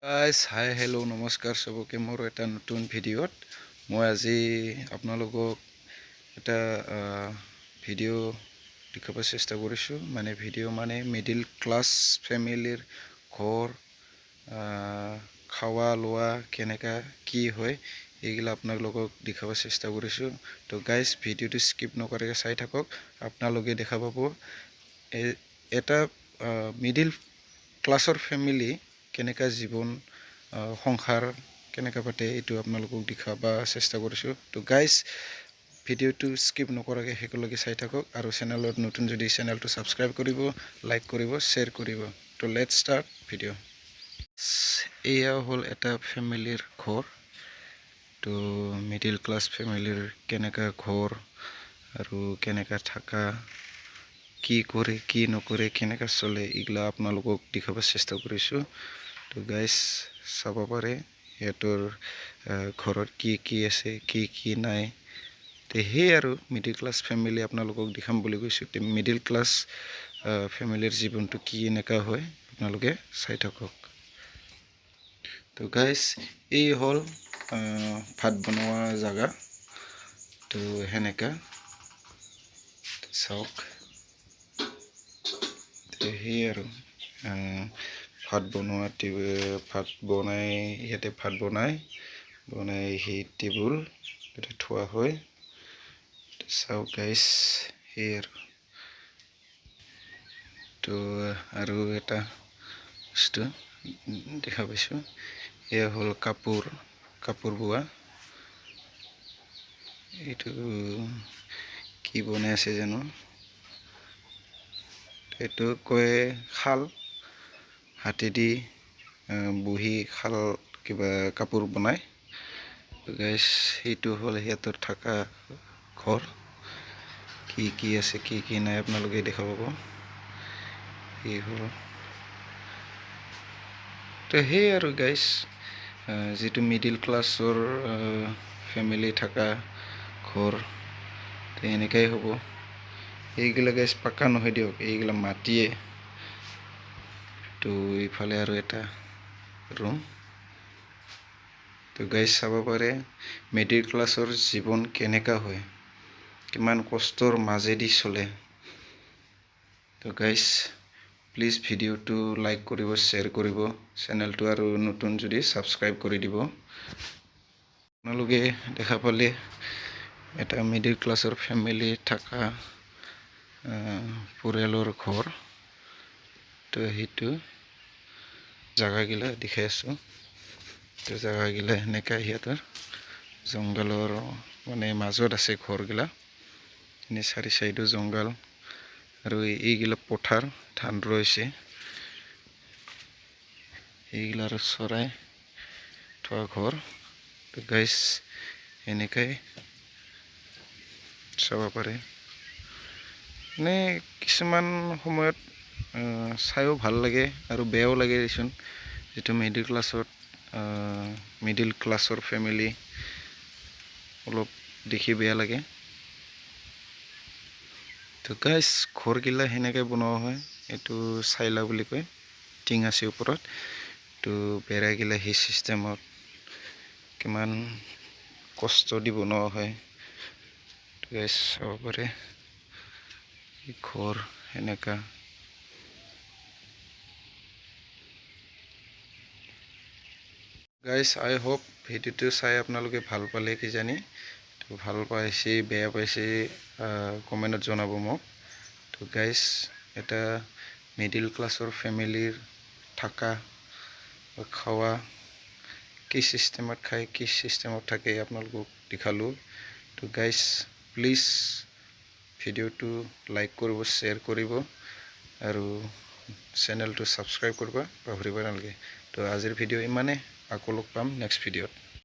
Guys, হাই, hello', নমস্কাৰ চবকে। মোৰ এটা নতুন ভিডিঅ'ত মই আজি আপোনালোকক এটা ভিডিঅ' দেখুৱাব চেষ্টা কৰিছোঁ। মানে ভিডিঅ' মানে মিডিল ক্লাছ ফেমিলিৰ ঘৰ, খোৱা লোৱা কেনেকুৱা কি হয়, এইগিলা আপোনালোকক দেখাব চেষ্টা কৰিছোঁ। তো গাইজ, ভিডিঅ'টো স্কিপ নকৰাকৈ চাই থাকক, আপোনালোকে দেখা পাব এটা মিডিল ক্লাছৰ ফেমিলি কেনেকুৱা জীৱন সংসাৰ কেনেকুৱা পাতে, এইটো আপোনালোকক দেখাব চেষ্টা কৰিছোঁ। তো গাইজ, ভিডিঅ'টো স্কিপ নকৰাকৈ শেষলৈকে চাই থাকক আৰু চেনেলত নতুন যদি চেনেলটো ছাবস্ক্ৰাইব কৰিব, লাইক কৰিব, শ্বেয়াৰ কৰিব। তো let's start video. এয়া হ'ল এটা ফেমিলিৰ ঘৰ। তো মিডিল ক্লাছ ফেমিলিৰ কেনেকুৱা ঘৰ আৰু কেনেকুৱা থাকা, কি কৰে, কি নকৰে, কেনেকুৱা চলে, এইগিলা আপোনালোকক দেখাব চেষ্টা কৰিছোঁ। তো গাইজ, চাব পাৰে সিহঁতৰ ঘৰত কি কি আছে, কি কি নাই। তে সেই আৰু মিডিল ক্লাছ ফেমিলি আপোনালোকক দেখাম বুলি কৈছোঁ। তে মিডিল ক্লাছ ফেমিলিৰ জীৱনটো কি এনেকুৱা হয়, আপোনালোকে চাই থাকক। তো গাইজ, এই হ'ল ভাত বনোৱা জেগা। তো সেনেকা চাওক। তে সেই আৰু ভাত বনোৱা, ভাত বনাই, ইয়াতে ভাত বনাই বনাই সেই টেবুল ইয়াতে থোৱা হয়। চাওক গাইজ, সেই আৰু। তো আৰু এটা বস্তু দেখা পাইছোঁ, এয়া হ'ল কাপোৰ, কাপোৰ বোৱা। এইটো কি বনাই আছে জানো? এইটো কয় শাল, হাতেদি বহি শাল কিবা কাপোৰ বনায়। গাইজ, সেইটো হ'ল সিহঁতৰ থকা ঘৰ। কি কি আছে, কি কি নাই, আপোনালোকে দেখা পাব। এই হ'ল। তো সেই আৰু গাইজ, যিটো মিডিল ক্লাছৰ ফেমিলি থকা ঘৰ, এনেকাই হ'ব। এইগিলা গাইজ পাকা নহয় দিয়ক, এইগিলা মাটিয়ে। তো ইফালে আৰু এটা ৰুম। তো গাইজ, চাব পাৰে মিডিল ক্লাছৰ জীৱন কেনেকা হয়, কিমান কষ্টৰ মাজেদি চলে। তো গাইজ, প্লিজ ভিডিঅ'টো লাইক কৰিব, শ্বেয়াৰ কৰিব, চেনেলটো আৰু নতুন যদি ছাবস্ক্ৰাইব কৰি দিব। আপোনালোকে দেখা পালে এটা মিডিল ক্লাছৰ ফেমিলি থকা পৰিয়ালৰ ঘৰ। তো সেইটো জাগাগিলা দেখাই আছোঁ। তো জাগাগিলা সেনেকা, সিহঁতৰ জংঘলৰ মানে মাজত আছে ঘৰগিলা। এনে চাৰি চাইডো জংঘল আৰু এইগিলা পথাৰ, ধান ৰৈছে। এইগিলা আৰু চৰাই থোৱা ঘৰ। তো গাইজ, এনেকাই চাব পাৰে। মানে কিছুমান সময়ত চায়ো ভাল লাগে আৰু বেয়াও লাগে দেচোন, যিটো মিডিল ক্লাছৰ ফেমিলি অলপ দেখি বেয়া লাগে। তো গাইজ, ঘৰগিলা সেনেকৈ বনোৱা হয়। এইটো চাইলা বুলি কয়, টিং আছে ওপৰত। তো বেৰাগিলা সেই চিষ্টেমত কিমান কষ্ট দি বনোৱা হয়। গাইজ, চাব পাৰে ঘৰ সেনেকা। গাইজ, আই হোপ ভিডিঅ'টো চাই আপোনালোকে ভাল পালে কিজানি। তো ভাল পাইছে, বেয়া পাইছে, কমেণ্টত জনাব মোক। তো গাইজ, এটা মিডিল ক্লাছৰ ফেমিলিৰ থকা বা খোৱা, কি চিষ্টেমত খায়, কি চিষ্টেমত থাকে, আপোনালোকক দেখালোঁ। তো গাইজ, প্লিজ ভিডিঅ'টো লাইক কৰিব, শ্বেয়াৰ কৰিব আৰু চেনেলটো ছাবস্ক্ৰাইব কৰিব পাহৰিব নালাগে। তো আজিৰ ভিডিঅ' ইমানে, আকৌ লগ পাম নেক্সট ভিডিঅ'ত।